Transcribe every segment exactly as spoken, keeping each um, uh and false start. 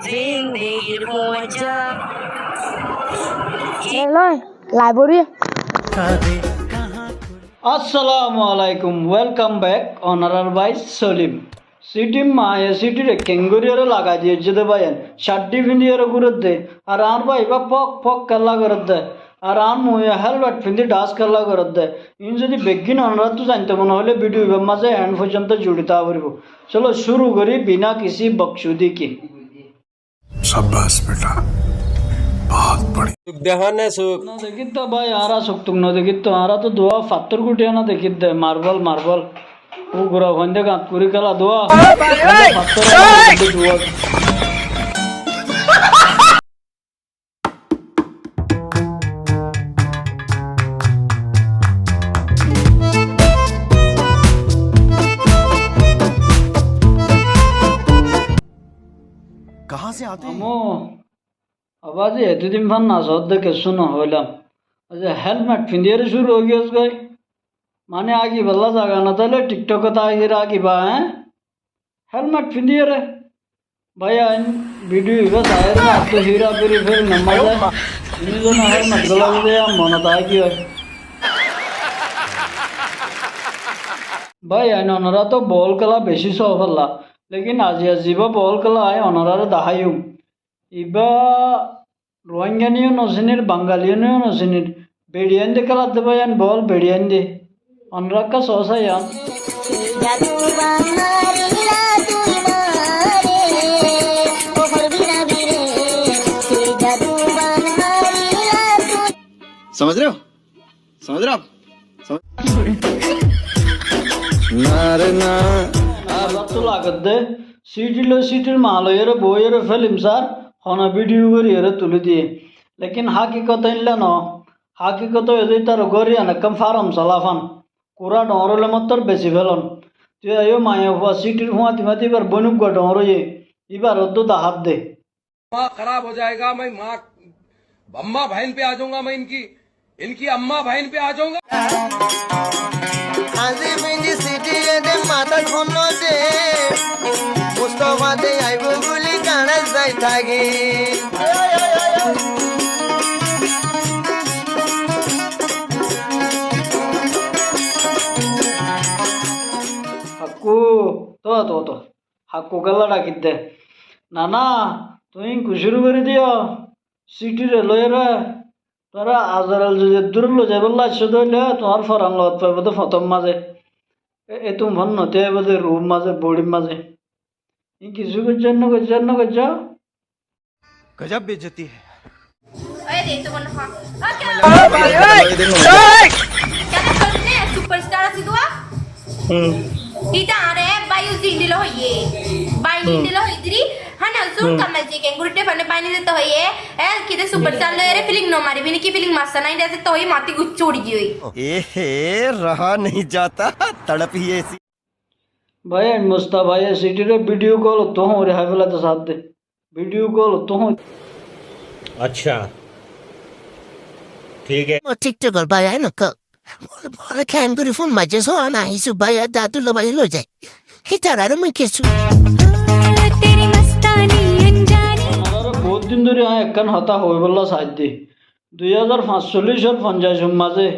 Zindagi poinca. Hello, library. Assalamu alaikum, welcome back, onorar bái Solim. Sitir maye sitire kengoriyore lagai diyé de báiyain, caddi findiyore gúredde, ar añár bái ibá fok fok kella goredde, ar añár muiye helmet findi dhas kella goredde. Iín zodi beggín onoráttu zainto mone hoilé video ibár mazé end foijjonto zuri táa foribó. Cólo cúru gorí bina kisí boksudi ki. Shabash beta, bahut badhiya. Suk dehó né suk? No dekír to bái, añára suk tuk no dekír to, añára to duwa fattór gutiya no dekír de, marbol, marbol. Ó gura hoindé gañt kuri kela duwa. Fattór gutiya duwa. Kahan se aate hain? Amó, abá ze etodin fán nasódde kessú no hoilam. Aze helmet findiyore cúru ói giyos goi. Mane agi balla zaga no táile TikTokot aigiyore agi ba, eh? Helmet findiyore. Báiyain, video ibá saiyore atto híra firi firi no mazé. Ini zono helmet gola buzé ya monot aigiyoi. Báiyain, onorá to bol kela beci sófalla. Lekin aziya zibá bol kela añí onoráre daháiyum. Ibá Ruáinga niyo no sinir, Bangali niyo no sinir. Beçiyain de keladde báiyain bol, beçiyain de. Onorá ekka só saiyan. Samajh rahe ho? Samajh rahe ho aap? Samajh... Na re na. Abar to lagedde, siti loi, sitir ma loiyore, boiyore film sar, hono video goriyore tuli diye. Lekin hakikot illa no. Hakikot óiye de itar gór iyan ekkán farom sola fan. Kura dhoóñr óile mottor besi felon. Tui aiyó maiyafua sitir fúañti máti ibar bóin uggúa dhoóñr óiye. Ibar oddu dahár de. दिमाग खराब हो जाएगा, मैं माँ, अम्मा बहन पे आ जाऊंगा मैं इनकी, इनकी अम्मा बहन पे आ जाऊंगा। Azi bindi siti ede matát honno de, Mustafa de aibo buli gana zai táki. Hakku, to, to, to. Hakku kella dhakidde. Nana, tuñí kucúru gorí diyo. Sitire loiyore. Tuáñra Azrail zodi eddúr loi zaibólla aiccó de óile, tuáñr foran lot faibo de fotór mazé. E, e tum fán noti aibo de ruúr mazé, boçir mazé. Iín kissú goijjó, enno goijjó, enno goijjó. गजब बेइज्जती है। Oye, de esto, bueno, ja. Oke, oke. Kene hoilne, superstar así tú, ah? Hmm. Ita are, bayu zindilo hoye. Baini dilo hoye diri. Hana, sun kamal je, kenguri te fane baini de to hoye. Eh, kite superstar lo ere feeling no mari, bini ki feeling masa nai de to hoye, mati gucchu uri giye. ए हे, रहा नहीं जाता, तड़प ही ऐसी। Bái, Mustafa bái, sitire video call to hore, hai bela to sath de. Video call to hon. अच्छा, ठीक है। Mo TikTok or bái, ai nokka. Mor, mor kenguri fún maijjé só, ana hísu bái, ar dadu lo bái loi zai. Hítara re mui kessú. तेरी मस्तानी अनजानी। Onarare bout din dóri añí ekkán hotá hoibolla saidde. Dui házar fañsollic or fonjaic or mazé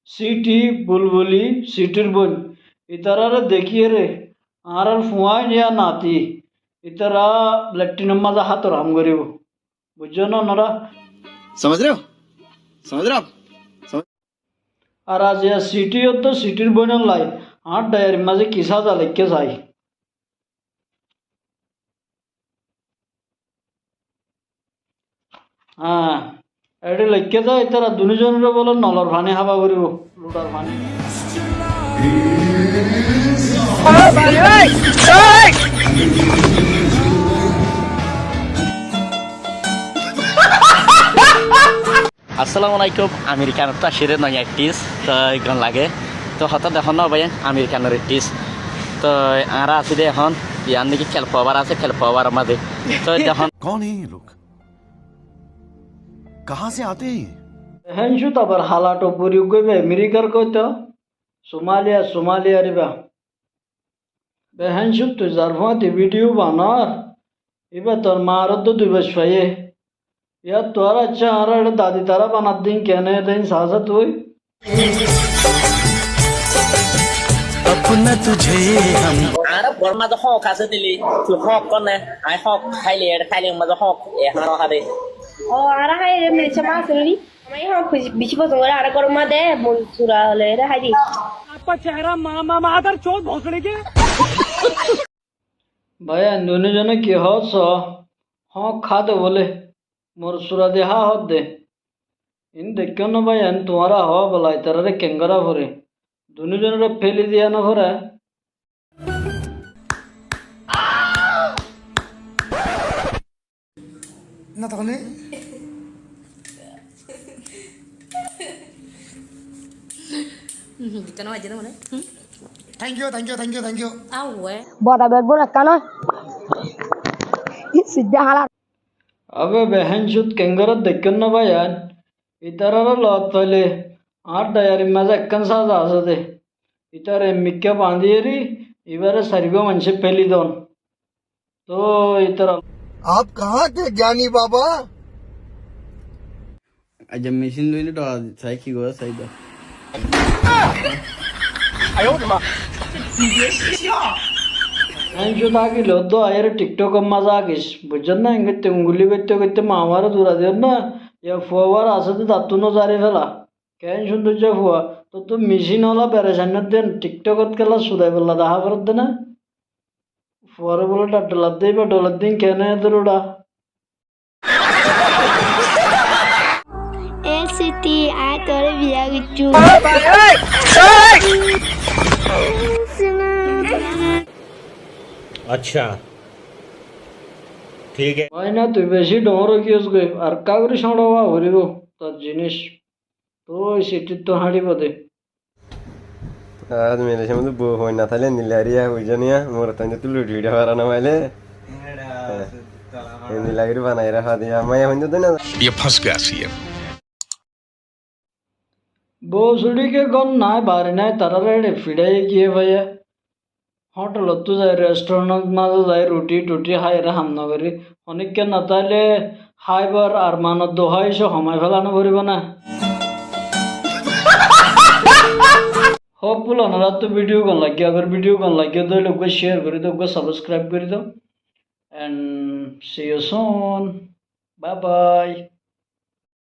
Siti, Bulbuli, Sitir bóin, itarare dekíyore añárar fuain ya nati, itara letrinor mazé hátor ham goríbo. Buijjó né onora? समझ रहे हो? समझ रहे हो आप? समझ... Ar aziya Siti ottu Sitir bóinolla añár daiyarir mazé ki saza leikké sai. Há, ede leikké de, ítara duni zonore bóle nolor faní hába goríbo, lutar faní. Assalamu alaikum, Americanottu aiccé de noya artist, toi eggúa lage. Toi hotá dehón no bái, Americanor artist. Toi añára así de ehón, iyan niki Flyover asé, Flyover or mazé. Toi dehón. कौन है ये लोग? कहाँ से आते हैं ये? Behéncut abar hala topori uggúa iba Americar koi to. Somalia, Somalia riba. Behéncut tui zar fuañti video banar. Íba tor maáre dui baic faiyé. Yáttu ar accá añára eçé dadi tará banaddín kené de ín saá sá tui. Añára bor mazé hók asé dili, tui hók kone, añí hók háile, eçé táile mazé hók, e háro háre. Ó, añára háire milicá maá asé dili. Añí hók bicí fosón gorí, añára góror mazé de, Monsura óle, ere hái di. आपका चेहरा माँ, माँ, मादरचोद भोसड़ी के। Báiyain, duní zone ki hoór só? Hók há de bóle, Monsura de há hoódde. Iín deikkó no báiyain, tuáñra hoó bola, itaráre keéngori fore. Duní zonore féli diya no fore. Thank you, thank you, thank you, thank you. Boda beggún ekkán ói. Sidda hálar. Abe behéncud keéngori deikkó no báiyain. Itaráre loot faile añár dhaiyarir mazé ekkán sáza asé de. Ítare mikká bañdí eri, ibáre sairgúa maincé féli don. Tói ítara. आप कहाँ के ज्ञानी बाबा? Aijja mecin loile dora sai ki gore sai do. Añcú tákile dó aiyére TikTok or mazé agis, buijjós né? Engette unguli goitte goitte mamaré dura diyor na, ya fuawar asé de tattú no zari fela. Keén cúndor ze fua, tottú micin ola berecainor den TikTok ot kela sudai bolla dahá foredde na? Fuare bole dhar dholadde, iba dholaddin keén e dóroda? E Siti, añí tore biya goittú. Accá, thík asé. Bái na, tui beci dhoóñr ói giyós goi, ar ekká gorí cóñço ówa foribó tor jinis. Tói sittíttu háñçibo de. Añár Malaysiar modde bou fuain no táile endilla gorí, buijjó niya, morot fuain ottu luthi uthi fara no faile. Endilla gorí banai rafa de, maiya fuain ottu na. Ye phans gaya siyem. Bou suçi ke gór nai, bari nai, tarare eçe fiçaiye kiye faiye. Hótelottú zai, restorant mazé zai, ruthi thuthi hái ere ham no gorí. Honikka no táile háibar ar manor duhá isu homai felano foribó na. Hopeful onorattú video gán laiggé, agar video gán laiggé dóile uggúa share gorí do, uggúa subscribe gorí do. And see you soon. Bye bye.